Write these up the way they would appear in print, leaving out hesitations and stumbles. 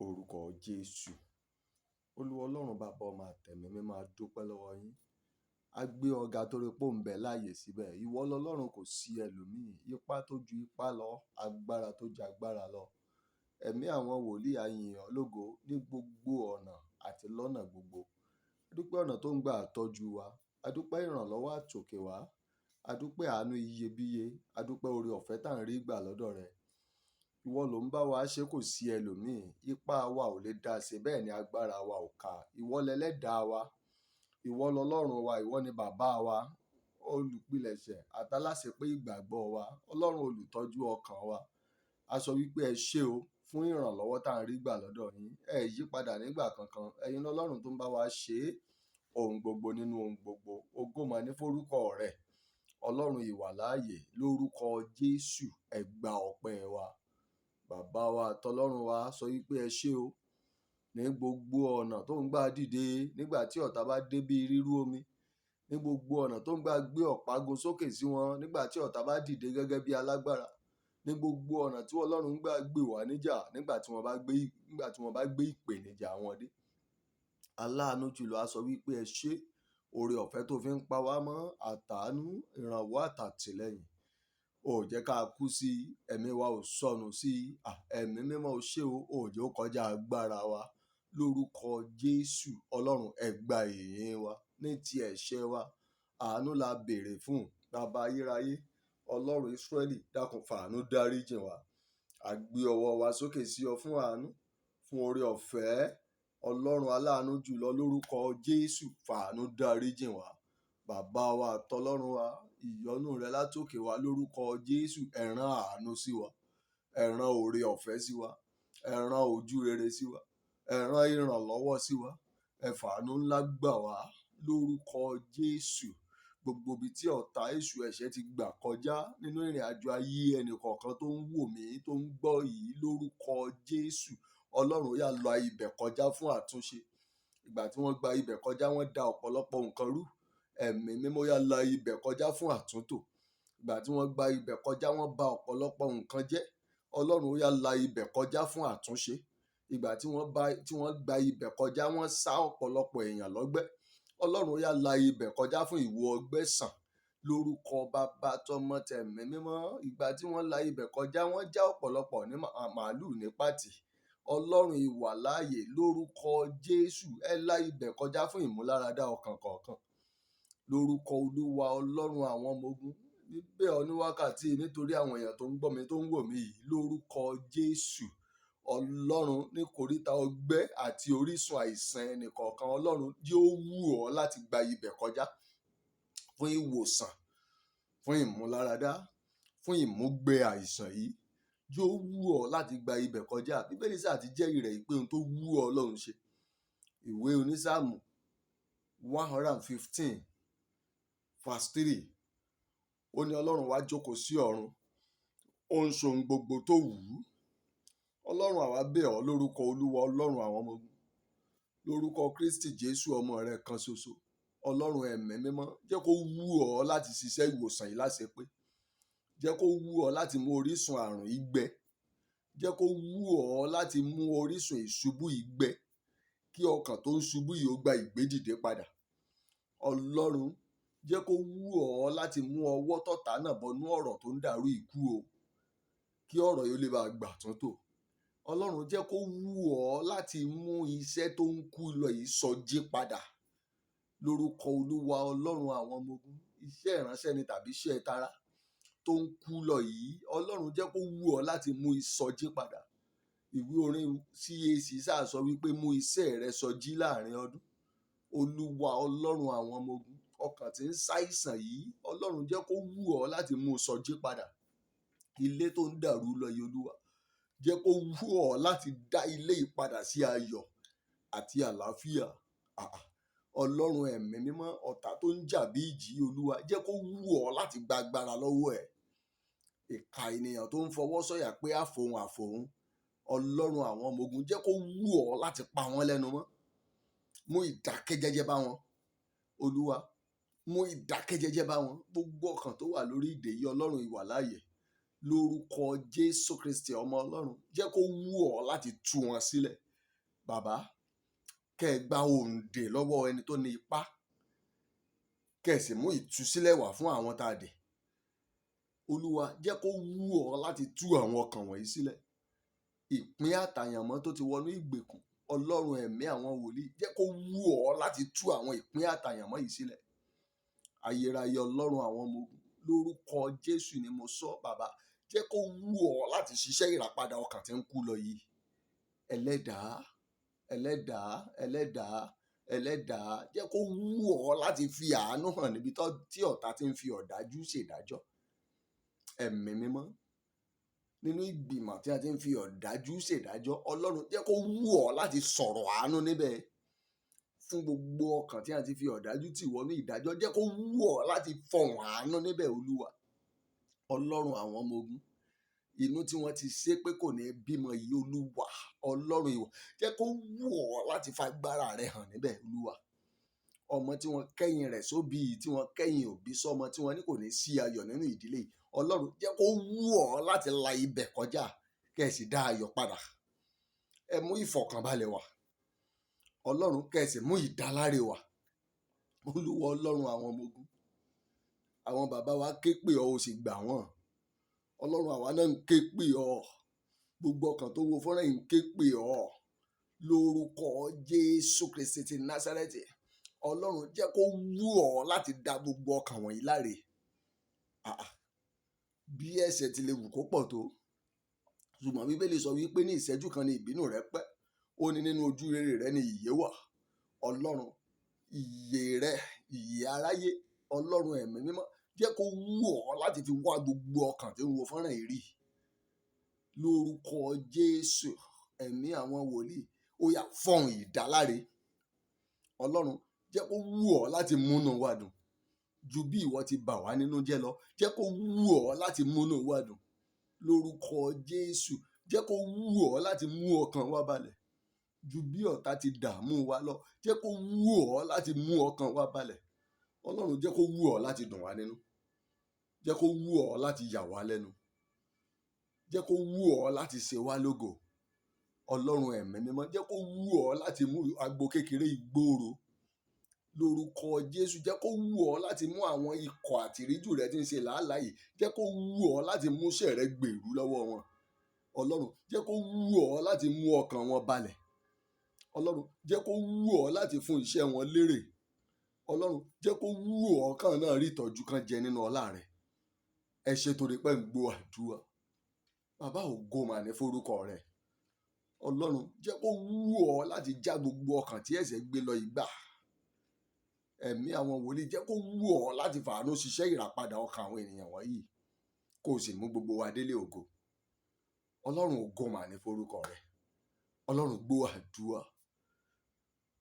Orúkọ Jésù. Olúwa Ọlọ́run, Bàbá, Ọmọ, àtẹ̀mí mímọ́, a dúpẹ́ lọ́wọ́ yín. A gbé ọ ga torí pé ò ń bẹ láàyè síbẹ̀. Ìwọ lọlọ́run, kò sí ẹlòmíì. Ipá tó ju ipá lọ, agbára tó ju agbára lọ. Ẹ̀mí àwọn wòlíì, a yìn ọ́ lógo ní gbogbo ọ̀nà àti lọ́nà gbogbo. A dúpẹ́ ọ̀nà tó ń gbà tọ́jú wa. A dúpẹ́ ìrànlọ́wọ́ àtòkè wá. A dúpẹ́ àánú iyebíye. A dúpẹ́ oore ọ̀fẹ́ tá à ń rí gbà lọ́dọ̀ rẹ. Ìwọ ló ń bá wa ṣe, kò sí ẹlòmíì. Ipá wa ò lè dá ṣe, bẹ́ẹ̀ ni agbára wa ò ká. Ìwọ lẹlẹ́dàá wa. Ìwọ lọlọ́run wa, ìwọ ni bàbá wa, olùpilẹ̀ṣẹ̀ àtàláṣepé ìgbàgbọ́ wa, Ọlọ́run olùtọ́jú ọkàn wa. A sọ wípé ẹ ṣé o fún ìrànlọ́wọ́ tá à ń rí gbà lọ́dọ̀ yín. Ẹ yí padà nígbà kankan. Ẹ̀yin lọlọ́run tó ń bá wa ṣe é, ohun gbogbo nínú ohun gbogbo. Ògo mà ní forúkọ rẹ̀. Ọlọ́run ìwàláàyè, lórúkọ Jésù, ẹ gba ọpẹ́ wa. Bàbá wa àtọlọ́run wa, sọ wípé ẹ ṣé o ní gbogbo ọ̀nà tó ń gbà dìde nígbà tí ọ̀tá bá dé bí rírú omi, ní gbogbo ọ̀nà tó ń gbà gbé ọ̀págun sókè sí wọn nígbà tí ọ̀tá bá dìde gẹ́gẹ́ bí alágbára, ní gbogbo ọ̀nà tí Ọlọ́run ń gbà gbè wá níjà nígbà tí wọ́n bá gbé ìpèníjà wọn dé. Aláàánú jùlọ, a sọ wípé ẹ ṣé, oore ọ̀fẹ́ tó fi ń pa wá mọ́, àtàánú, ìrànwọ́ àtàtìlẹ́yìn. Ò jẹ́ ká kú sí i, ẹ̀mí wa ò sọnù sí i. Ẹ̀mí mímọ́, o ṣé o, ò jẹ́ ó kọjá agbára wa. Lórúkọ Jésù, Ọlọ́run, ẹ gba ìyìn wa. Ní ti ẹ̀ṣẹ̀ wa, àánú la béèrè fún. Bàbá ayérayé, Ọlọ́run Ísírẹ́lì, dákun, fàánú dáríjìn wá. A gbé ọwọ́ wa sókè sí ọ fún àánú, fún oore ọ̀fẹ́. Ọlọ́run aláàánú jùlọ, lórúkọ Jésù, fàánú dáríjìn wá. Bàbá wa àtọlọ́run wa, ìyọ́nú rẹ látòkè wá, lórúkọ Jésù, ẹ rán àánú sí wa, ẹ rán oore ọ̀fẹ́ sí wa, ẹ rán ojú rere sí wa, ẹ rán ìrànlọ́wọ́ sí wa, ẹ fàánú ńlá gbà wá lórúkọ Jésù. Gbogbo ibi tí ọ̀tá, èṣù, ẹ̀ṣẹ̀ ti gbà kọjá nínú ìrìn àjò ayé ẹnì kọ̀ọ̀kan tó ń wò mí, tó ń gbọ́ yìí, lórúkọ Jésù, Ọlọ́run, yá lọ ibẹ̀ kọjá fún àtúnṣe. Ìgbà tí wọ́n gba ibẹ̀ kọjá, wọ́n da ọ̀pọ̀lọpọ̀ nǹkan rú. Ẹ̀mí mímọ́, yá la ibẹ̀ kọjá fún àtúntò. Ìgbà tí wọ́n gba ibẹ̀ kọjá, wọ́n ba ọ̀pọ̀lọpọ̀ nǹkan jẹ́. Ọlọ́run, yá la ibẹ̀ kọjá fún àtúnṣe. Ìgbà tí wọ́n gba ibẹ̀ kọjá, wọ́n sá ọ̀pọ̀lọpọ̀ èèyàn lọ́gbẹ́. Ọlọ́run, yá la ibẹ̀ kọjá fún ìwò ọgbẹ́ sàn lórúkọ Bàbá, tọmọ, tẹ̀mí mímọ́. Ìgbà tí wọ́n la ibẹ̀ kọjá, wọ́n já ọ̀pọ̀lọpọ̀ ní màálù ní pàtì. Ọlọ́run ìwàláàyè, lórúkọ Jésù, ẹ la ibẹ̀ kọjá fún ìmúláradá ọkàn kọ̀ọ̀kan. Lórúkọ Olúwa Ọlọ́run àwọn ọmọ ogun, bíbẹ̀ ọ ní wákàtí nítorí àwọn èèyàn tó ń gbọ́ mi, tó ń wò mí yìí, lórúkọ Jésù, Ọlọ́run, ní kòríta ọgbẹ́ àti orísun àìsàn ẹnìkọ̀ọ̀kan, Ọlọ́run, yóò wù ọ́ láti gba ibẹ̀ kọjá fún ìwòsàn, fún ìmúláradá, fún ìmúgbẹ àìsàn yìí. Yóò wù ọ́ láti gba ibẹ̀ kọjá. Bíbélì sáà ti jẹ́rìí rẹ̀ pé ohun tó wù ọ́ Ọlọ́run ṣe. Ìwé Onísáàmù 115 verse 3, ó ní Ọlọ́run wá jókòó sí ọ̀run, ó ń ṣe ohun gbogbo tó wù ú. Ọlọ́run, àwa bẹ̀ ọ́ lórúkọ Olúwa Ọlọ́run àwọn ọmọ ogun, lórúkọ Kristi Jésù, ọmọ rẹ̀ kan ṣoṣo. Ọlọ́run ẹ̀mí mímọ́, jẹ́ kó wù ọ́ láti ṣiṣẹ́ ìwòsàn yìí láṣepé. Jẹ́ kó wù ọ́ láti mú orísun àrùn yìí gbẹ. Jẹ́ kó wù ọ́ láti mú orísun ìṣubú yìí gbẹ, kí ọkàn tó ń ṣubú yìí ó gba ìgbédìde padà. Ọlọ́run, jẹ́ kó wù ọ́ láti mú ọwọ́ tọ̀tá náà bọnú ọ̀rọ̀ tó ń dàrú ìkú o, kí ọ̀rọ̀ yìí ó lè bá gbà tún tò. Ọlọ́run, jẹ́ kó wù ọ́ láti mú iṣẹ́ tó ń kú lọ yìí sọjí padà lórúkọ Olúwa Ọlọ́run àwọn ọmọ ogun. Iṣẹ́ ìránṣẹ́ ni tàbí iṣẹ́ tara tó ń kú lọ yìí, Ọlọ́run, jẹ́ kó wù ọ́ láti mú ìsọjí padà. Ìwé orin CAC sáà sọ wípé, "Mú iṣẹ́ rẹ sọjí láàrin ọdún." Olúwa Ọlọ́run àwọn ọmọ ogun, ọkàn tí ń ṣàìsàn yìí, Ọlọ́run, jẹ́ kó wù ọ́ láti mú sọjí padà. Ilé tó ń dàrú lọ yìí, Olúwa, jẹ́ kó wù ọ́ láti dá ilé yìí padà sí ayọ̀ àti àlàáfíà. Ọlọ́run ẹ̀mí mímọ́, ọ̀tá tó ń jà bí ìjì, Olúwa, jẹ́ kó wù ọ́ láti gba agbára lọ́wọ́ ẹ̀. Ìkà ènìyàn tó ń fọwọ́ sọ̀yà pé àfòun àfòun, Ọlọ́run àwọn ọmọ ogun, jẹ́ kó wù ọ́ láti pa wọ́n lẹ́nu mọ́. Mú ìdákẹ́jẹ́jẹ́ bá wọn. Olúwa, mú ìdákẹ́jẹ́jẹ́ bá wọn. Gbogbo ọkàn tó wà lórí ìdè yìí, Ọlọ́run ìwàláàyè, lórúkọ Jésù Kristi, ọmọ Ọlọ́run, jẹ́ kó wù ọ́ láti tú wọn sílẹ̀. Bàbá, kẹ́ ẹ gba òǹdè lọ́wọ́ ẹni tó ní ipá, kẹ́ ẹ sì mú ìtúsílẹ̀ wá fún àwọn tá a dè. Olúwa, jẹ́ kó wú ọ láti tú àwọn ọkàn wọ̀nyí sílẹ̀. Ìpín àtàyànmọ́ tó ti wọnú ìgbèkùn, Ọlọ́run ẹ̀mí àwọn wòlíì, jẹ́ kó wú ọ láti tú àwọn ìpín àtàyànmọ́ yìí sílẹ̀. Ayérayé Ọlọ́run àwọn ọmọ ogun, lórúkọ Jésù ni mo sọ, bàbá, jẹ́ kó wú ọ láti ṣiṣẹ́ ìràpadà ọkàn tí ń kú lọ yìí. Ẹlẹ́dàá, ẹlẹ́dàá, ẹlẹ́dàá, ẹlẹ́dàá, jẹ́ kó wú ọ láti fi àánú hàn níbi tí ọ̀tá ti ń fi ọ̀dájú ṣèdájọ́. Ẹ̀mí mímọ́, nínú ìgbìmọ̀ tí a ti ń fi ọ̀dájú ṣèdájọ́, Ọlọ́run jẹ́ kó wú ọ láti sọ̀rọ̀ àánú níbẹ̀. Fún gbogbo ọkàn tí a ti fi ọ̀dájú tì wọnú ìdájọ́, jẹ́ kó wú ọ láti fọhùn àánú níbẹ̀, Olúwa. Ọlọ́run àwọn ọmọ ogun, inú tí wọ́n ti ṣe pé kò ní bímọ yìí, Olúwa, Ọlọ́run ìwọ, jẹ́ kó wú ọ láti fagbára rẹ hàn níbẹ̀, Olúwa. Ọmọ tí wọ́n kẹ́yìn rẹ̀ sóbì, tí wọ́n kẹ́yìn òbí sọ́mọ, tí wọ́n ní kò ní sí ayọ̀ nínú ìdílé yìí, Ọlọ́run jẹ́ kó wú ọ láti la ibẹ̀ kọjá, kẹ́ ẹ sì dá ayọ̀ padà. Ẹ mú ìfọ̀kànbalẹ̀ wá, Ọlọ́run, kẹ́ ẹ sì mú ìdáláre wá. Olúwa Ọlọ́run àwọn ọmọ ogun, àwọn bàbá wa ké pè ọ́, o sì gbà wọ́n. Ọlọ́run, àwa náà ń ké pè ọ́. Gbogbo ọkàn tó wo fọ́nrán yìí ń ké pè ọ́ lórúkọ Jésù Kristi ti Násárẹ́tì. Ọlọ́run, jẹ́ kó wú ọ láti dá gbogbo ọkàn wọ̀nyí láre. Bí ẹ̀ṣẹ̀ ti lè wù kó pọ̀ tó, ṣùgbọ́n Bíbélì sọ wípé ní ìṣẹ́jú kan ni ìbínú rẹ pẹ́, ó ní nínú ojú rere rẹ ni ìyè wà. Ọlọ́run, ìyè rẹ, ìyè aráyé, Ọlọ́run ẹ̀mí mímọ́, jẹ́ kó wú ọ láti fi wá gbogbo ọkàn tí ń wo fọ́nrán yìí rí. Lórúkọ Jésù, ẹ̀mí àwọn wòlíì, ó yá, fọhùn ìdáláre. Ọlọ́run, jẹ́ kó wú ọ láti múnú wa dùn ju bí ìwọ ti bà wá nínú jẹ́ lọ. Jẹ́ kó wú ọ láti múnú wa dùn. Lórúkọ Jésù, jẹ́ kó wú ọ láti mú ọkàn wa balẹ̀ ju bí ọ̀tá ti dààmú wa lọ. Jẹ́ kó wú ọ láti mú ọkàn wa balẹ̀. Ọlọ́run, jẹ́ kó wú ọ láti dùn wá nínú. Jẹ́ kó wú ọ láti yà wá lẹ́nu. Jẹ́ kó wú ọ láti ṣe wá lógo. Ọlọ́run ẹ̀mí mímọ́, jẹ́ kó wú ọ láti mú agbo kékeré ìgboro. Lórúkọ Jésù, jẹ́ kó wú ọ láti mú àwọn ikọ̀ àtìríjù rẹ tí ń ṣe làálàá yìí, jẹ́ kó wú ọ láti mú iṣẹ́ rẹ gbèrú lọ́wọ́ wọn. Ọlọ́run, jẹ́ kó wú ọ láti mú ọkàn wọn balẹ̀. Ọlọ́run, jẹ́ kó wú ọ láti fún iṣẹ́ wọn lérè. Ọlọ́run, jẹ́ kó wú ọ kàn náà rí ìtọ́jú kan jẹ nínú ọlá rẹ. Ẹ ṣe torí pé ń gbọ́ àdúrà. Bàbá, ògo mà ní forúkọ rẹ. Ọlọ́run, jẹ́ kó wú ọ láti já gbogbo ọkàn tí ẹ̀ṣẹ̀ gbé lọ ìgbà. Ẹ̀mí àwọn wòlíì, jẹ́ kó wú ọ láti fàánú ṣiṣẹ́ ìràpadà ọkàn àwọn ènìyàn wọ̀nyí, kó o sì mú gbogbo wa délé ògo. Ọlọ́run, ògo mà ní forúkọ rẹ. Ọlọ́run, gbọ́ àdúrà.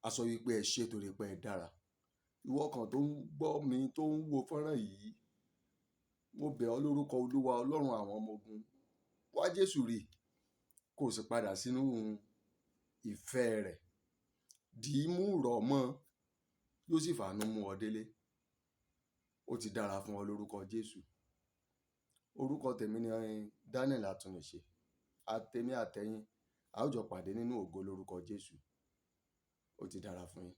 A sọ wípé ẹ ṣé torí pé ẹ dára. Ìwọ ọkàn tó ń gbọ́ mi, tó ń wo fọ́nrán yìí, mo bẹ̀ ọ́ lórúkọ Olúwa Ọlọ́run àwọn ọmọ ogun. Wá Jésù rí, kó o sì padà sínú ìfẹ́ rẹ̀. Dì í mú rọ̀ mọ́, yóò sì fàánú mú ọ délé. Ó ti dára fún ọ lórúkọ Jésù. Orúkọ tèmi ni Daniel Àtúnṣe. Àtèmi àtẹ̀yin, a ó jọ pàdé nínú ògo lórúkọ Jésù. Ó ti dára fún yín.